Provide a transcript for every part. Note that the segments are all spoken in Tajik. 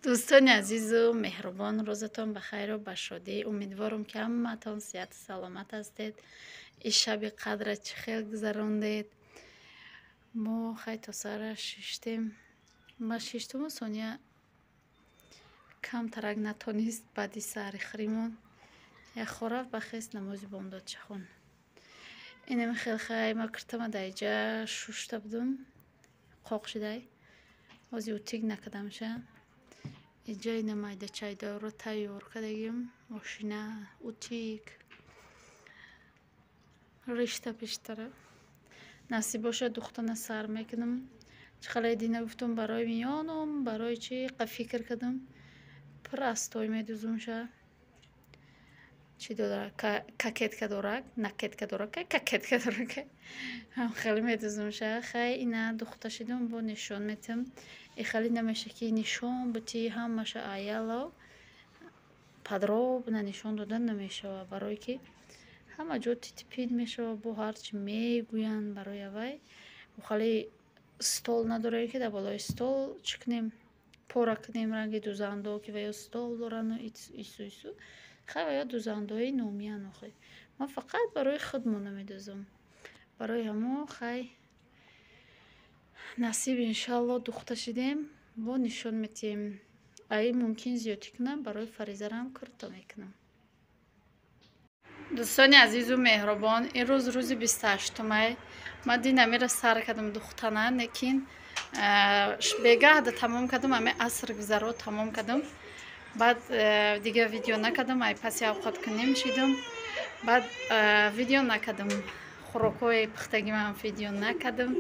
Дӯстони азизу меҳрубон, рӯзатон ба хайру ба шодӣ. Умедворам, ки ҳамаатон сиҳату саломат ҳастед. Ин шаби қадра чӣ хел гузарондед? Мо хай то сара шиштем. Ма шиштуму Соня камтарак натонист. Баъди саҳари хӯримон як хор рафт, бахест, намози бомдодча хон. Инами хел хай ма киртама дар иҷа шушта будум, қоқ шидай, ҳози утюг накардамша. Иҷа ина майда чайдорро тайёр кардагим, мошина, утюг, ришта пештара. Насиб бошад, духтана сар мекунам. Чӣ қалай дина гуфтум, барои миёнум, барои чӣ қа фикр кардам, простой медузумша. Чӣ дорак, кокетка дорак, накидка дорак, кокетка дорак, ҳам хеле медузумша. Хай, ина духта шидум, бо нишон метам. И хеле намеша, ки нишон бути ҳамаша аяло подробно нишон додан намешава, барое ки ҳама ҷо титипид мешава, бо ҳарчи мегӯянд. Барои авай хеле стол надорем, ки дар болои стол чӣ кунем, пора кунем, ранги дузандо, ки ва ё стол дорану ису ису. Хай, ва ё дузандои номиян. Охи ман фақат барои худмона медузам. Барои ҳамо хай, насиб, иншалло, духта шидем, бо нишон метиҳем. Ай мумкин зиёдтӣ кунам, барои Фаризарам курта мекунам. Дӯстони азизу меҳрубон, ин рӯз рӯзи 28-умай. Ман дин амира сар кардам духтана, лекин бегаҳда тамом кардам, ами аср гузаро тамом кардам. Баъд дига видео накардам. Ай паси авқот кунем шидум, баъд видео накардам, хӯрокҳои пухтагимам видео накардам.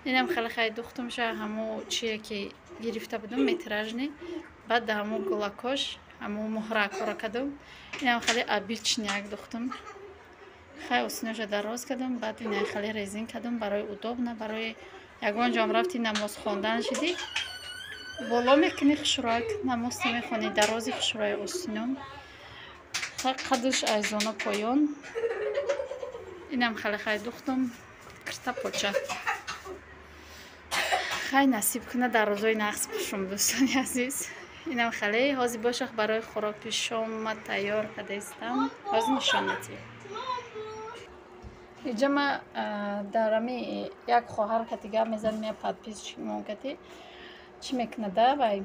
Инам хеле хай духтумша, ҳамо чие ки гирифта будум, метражный, баъд да ҳамо гулакош, ҳамо муҳракҳоро кардам. Инам хеле обычный як духтум. Хай, осиноша дароз кардам, баъд ина хеле резин кардам барои удобно, барои ягон ҷом рафти, намоз хондан шидӣ, боло мекунӣ, хушрӯяк намозта мехонӣ, дарози хушрӯи осином, қадаш айзона поён. Инам хеле хай духтум, кирта поча. Хай, насиб куна, дар рӯзои нақс пӯшум. Дӯстони азиз, инам хеле ҳозир бошах, барои хӯроки шома тайёр кардаистам, ҳозир нишон медиҳем. Иҷа ма дар ами як хоҳар кати гап мезанем, я подписчик мон кати чӣ мекунада, вай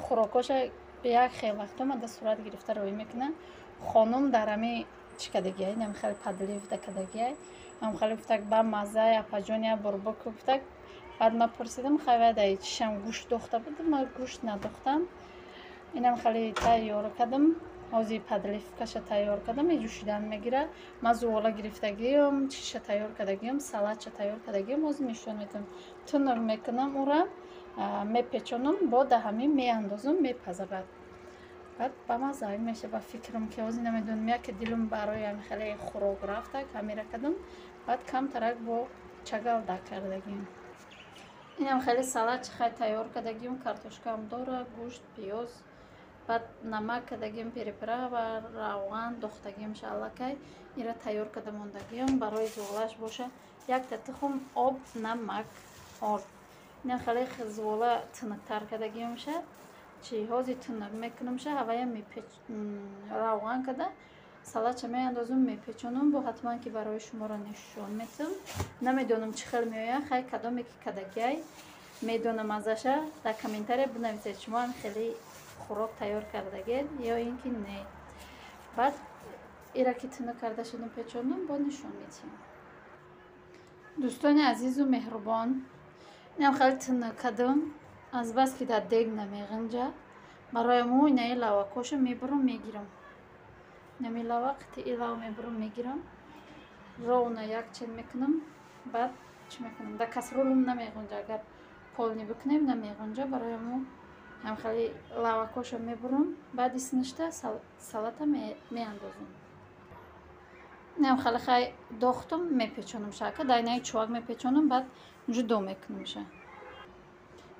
хӯрокоша як хел вақт омада сурат гирифта роӣ мекуна. Хонум дар ами чӣ кардагиай, инам хеле подлив кардагиай, ам хеле гуфтак: «Ба маззай, апаҷон, я бурбук», гуфтак. Баъд ма пурсидам: «Хай, вай дай чишам гӯшт дохта буд?» Ма гӯшт надохтам. Инам хеле тайёр кардам, ҳозир подливка ша тайёр кардам, ҷӯшидан мегира. Ма зувола гирифтагиам, чиша тайёр кардагиам, салатша тайёр кардагиам, ҳозир нишон медиҳам. Тунук мекунам, ура мепечонам, бо да ҳамин меандозам, мепаза. Баъд ба мазза меша, ба фикрам, ки ҳозир намедонам, яке дилум барои ҳами хеле хӯрок рафтак, ҳамира кардам. Баъд камтарак бо чагалда кардагиам. Инам хеле салат чи хай тайёр кардагиам, картошкаам дора, гӯшт, пиёз, баъд намак кардагиам, приправа, равған дохтагиам аллакай ира тайёр карда мондагиам. Барои зуғлаш боша якта тухм, об, намак, орд. Инам хеле зувола тунуктар кардагиамша. Чи ҳозир тунук мекунамша, ҳавая равған карда, салатша меандозум, мепечонам. Бо ҳатман ки барои шуморо нишон метам. Намедонам, чӣ хел меояд. Хай, кадоме ки кардагиай, медонам азаша, дар комментария бинависед, шумо ҳам хеле хӯрок тайёр кардагед ё ин ки не. Баъд ира ки тунук карда шудум, печонум, бо нишон медиҳем. Дӯстони азизу меҳрубон, инам хеле тунук кардам. Азбаски дар дег намеғинҷа, барои мо инаи лавакоша мебурам, мегирам. Нами лава қити илав мебурам, мегирам, ровно як чен мекунам. Баъд чӣ мекунам? Дар кастрюлум намеғунҷа, агар полный бикунем, намеғунҷа. Барои мо ҳам хеле лавакоша мебурам, баъди синишта салата меандозам. Инам хеле хай дохтум, мепечонам шака, дар инаи чувак мепечонам, баъд ҷудо мекунамша.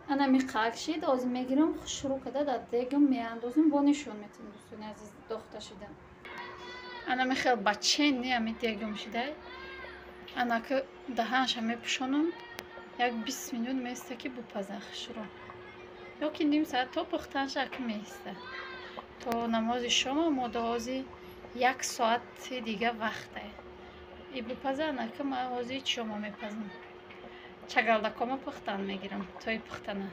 Ана миқак шид, ҳозир мегирам, хушрӯ карда дар дегам меандозам, бо нишон метавам. Дӯстони азиз, дохта шида, ана михел бачени ами дегам шидай. Анаки даҳанша мепӯшонам, як 20 минут места, ки бупаза хушрӯ. Ё ки ним соат то пухтанша ак меиста. То намози шома мо доҳози як соати дига вақте. И бипазан, ака ма ҳози чиёма мепазам. Чагалдакома пухтан мегирам, тои пухтана.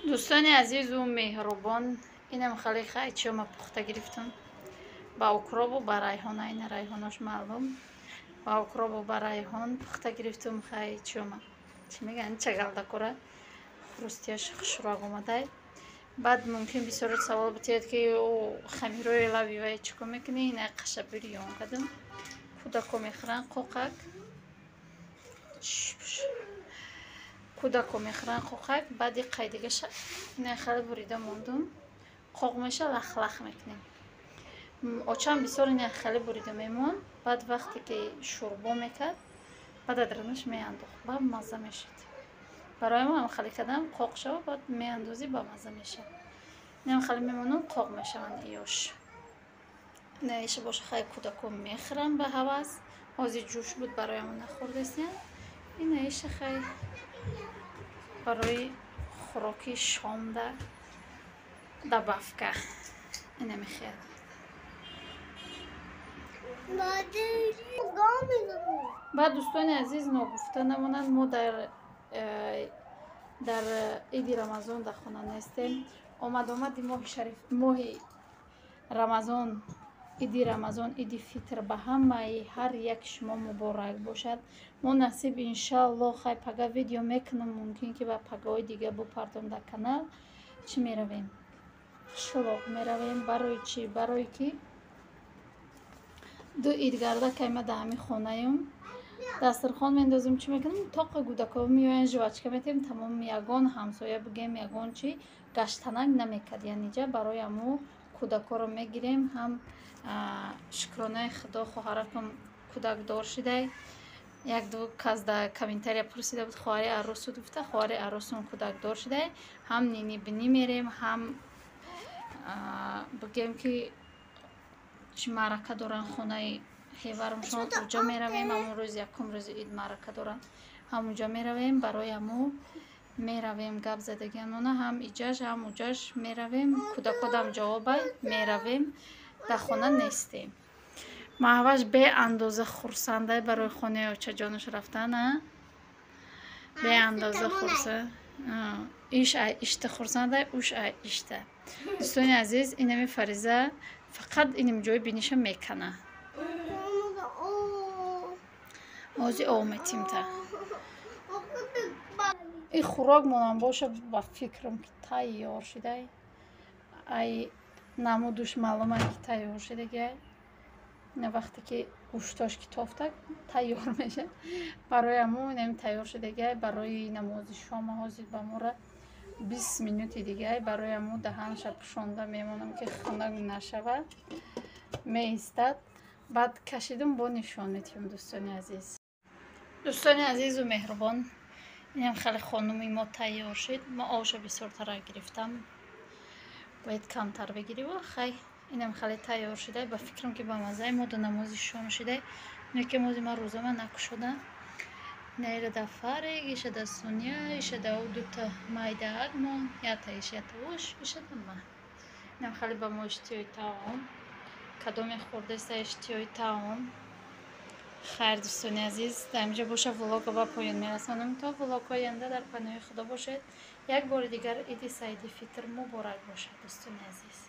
Дӯстони азизу меҳрубон, инам хеле хай чиёма пухта гирифтам. Ба укробу ба райҳон, айна райҳонош маълум. Ба укробу ба райҳон пухта гирифтам хай чиёма. Чӣ мегӯянд, чагалдакора хрустияш хушроқ омадай. Баъд мумкин бисёр савол битиҳед, ки хамирои лави вай чӣ кор мекунӣ? Ина қаша бирён кардам. Кӯдако мехӯранд қоқак. Кӯдако мехӯранд қоқак, баъди қайдигаша ина хеле бурида мондум. Қоқ меша, лахлах мекунем. Очам бисёр ина хеле бурида мемонд, баъд вақте ки шӯрбо мекард, баъд адринаш меандохт, ба мазза мешуд. Барои мо ҳам хеле кардам, қоқ шава, баъд меандозӣ, ба мазза мешавад. Инам хеле мемонам, қоқ мешаванд иёш. Иша боша хай кӯдако мехӯранд ба ҳавас. Ҳозир ҷӯш буд, барои мо нахӯрдастиян. Ина иша хай барои хӯроки шомда добавка. Ина мехел. Баъд, дӯстони азиз, ногуфта намонад, мо дар иди Рамазон дар хона нестем. Омад-омади моҳи шариф, моҳи Рамазон, иди Рамазон, иди Фитр ба ҳамаи ҳар яки шумо муборак бошад. Мо насиб, иншааллоҳ, хай пага видео мекунам, мумкин ки ба пагаҳои дига бупартом дар канал. Чӣ меравем? Қишлоқ меравем. Барои чӣ? Барое ки ду идгарда кайма дар ҳамин хонаем. Дастархон мендозем, чӣ мекунем? Тоқа кӯдако меоянд, жвачка метем, тамом. Ягон ҳамсоя бигем, ягон чӣ гаштанак намекард. Яъне барои ҳамо кӯдакоро мегирем, ҳам шукронаи Худо, хоҳаракам кӯдакдор шидай. Як-ду кас дар комментария пурсида буд, хоҳари арӯсу гуфта, хоҳари арӯсум кӯдакдор шидай. Ҳам нини бинӣ мерем, ҳам бигем ки чӣ маърака доранд хонаи ҳеварумшон, уҷа меравем. Ҳамон рӯзи якум рӯзи ид маърака доранд, ҳамунҷа меравем. Барои ҳамо меравем, гап задагиамона, ҳам иҷаш, ҳам уҷаш меравем. Кӯдакодам ҷавобай, меравем, дар хона нестем. Маҳваш беандоза хурсандай барои хонаи очаҷонаш рафтан, а? Беандоза хурсанд. Иш ай ишта хурсандай, уш ай ишта. Дӯстони азиз, инами Фариза фақат инам ҷои биниша мекана. Ҳозир ов метимта. И хӯрок монам боша, ба фикрам ки тайёр шидай. Ай намудуш маълума ки тайёр шидагиай. Ина вақте ки гӯштош ки тофтак тайёр меша. Барои ҳамо инам тайёр шидагиай, барои намози шома ҳозир ба мора 20 минути дигай. Барои ҳамо даҳанша пӯшонда мемонам, ки хунак нашавад. Меистад. Баъд кашидум, бо нишон метиҳам, дӯстони азиз. Дӯстони азизу меҳрубон, инам хеле хонуми мо тайёр шуд. Мо овша бисёртара гирифтам. Бояд камтар бигирӣ. Хай, инам хеле тайёр шудай. Ба фикрам ки ба маззаи мо до намози шом шудай. Неки мози ман рӯзама накушода. Наира да Фарик, иша да Суня, иша да дута майдаак мо, ята иш, ята уш, иша да ма. Инам хеле ба мо иштиҳои таом. Кадоме хӯрдаста иштиҳои таом. Хайр, дӯстони азиз, дар инҷо боша влога ба поён мерасонам. То влогҳои оянда дар паноҳи Худо бошед. Як бори дигар иди Саиди Фитр муборак бошад, дӯстони азиз.